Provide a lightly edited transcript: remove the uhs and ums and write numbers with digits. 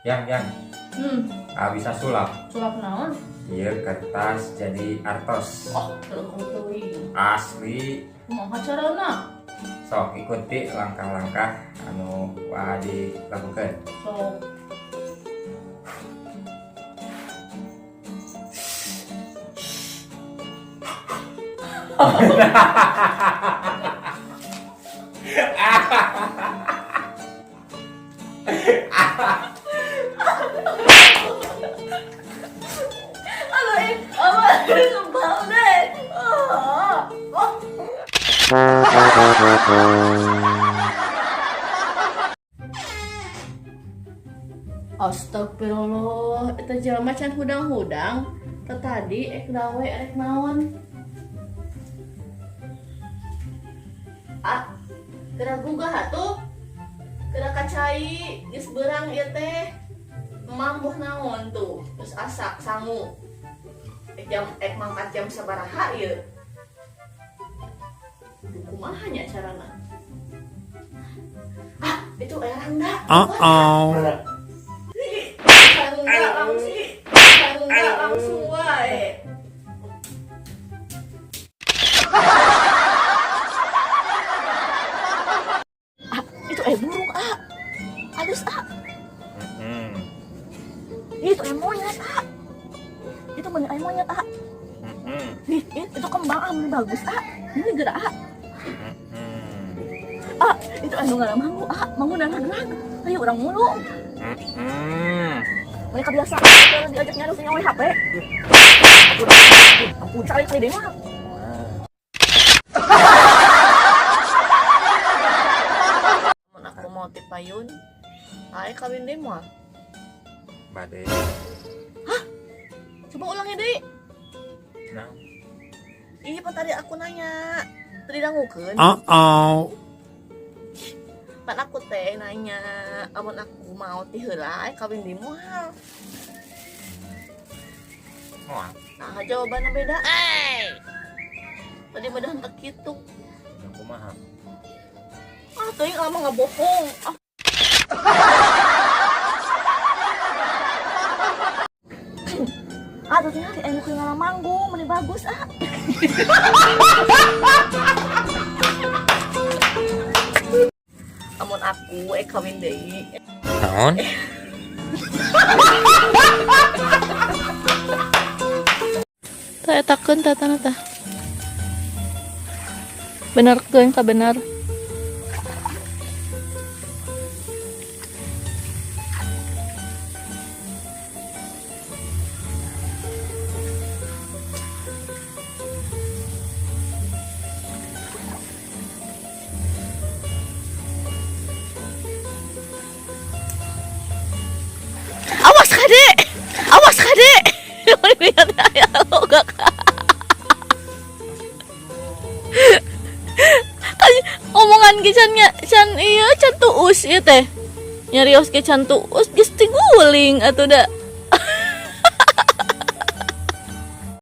Yang bisa sulap. Sulap naon? Iya, kertas jadi artos. Oh, teuing. Asli. Kumaha carana? Sok ikuti langkah-langkah anu wah dilakukan. Sok. Aduh, apa sebal deh. Oh. Oh. Astagfirullah, eta jelema can hudang-hudang. Teu tadi ek dawe erek naon? Ah, geura gugah atuh. Geura kacai, geus beurang ieu teh. Mambuh naon tuh, geus asak sangu. Ek jam ek mangkat jam sabaraha ieu? Duh, kumaha nya carana? Ah, itu aya rangda. Uh-oh. Rangda langsung, rangda langsung wae. Ah, itu burung ah. Halus ah. Itu monyet ah. Itu mana monyet ah. Nih, itu kembang ah, ini bagus ah. Ini gerak ah. Ah, itu anu ngaran mangu ah, mangu nangag. Ayo urang mulung. Mereka biasa kalau diajak nyari nyawa HP. Ampun, cari kali deh mah. Mun aku mau tipayun, ayo kawin deh mah. Bade. Hah? Coba ulangi deh. Nah. Iya, pan tadi aku nanya. Tadi dangukeun. Uh-oh. Pan aku teh nanya, amun aku mau ti heula aya kawin di moal. Moal. Nah, jawabannya beda. Hey. Tadi mah henteu kitu. Ya kumaha? Ah, teuing lama ngabohong. Ah. Ah, tuh tinggal anu keur ngalamanggung, meni bagus ah. Amun aku kawin deui. Naon? Tah etakeun tah tanah tah. Benerkeun ka bener. Awas kade, awas kade. Lihat ya lo gak kan omongan ge can nya can iya can tuus ieu teh. Nyarios ge can tuus geus tiguling atuh da.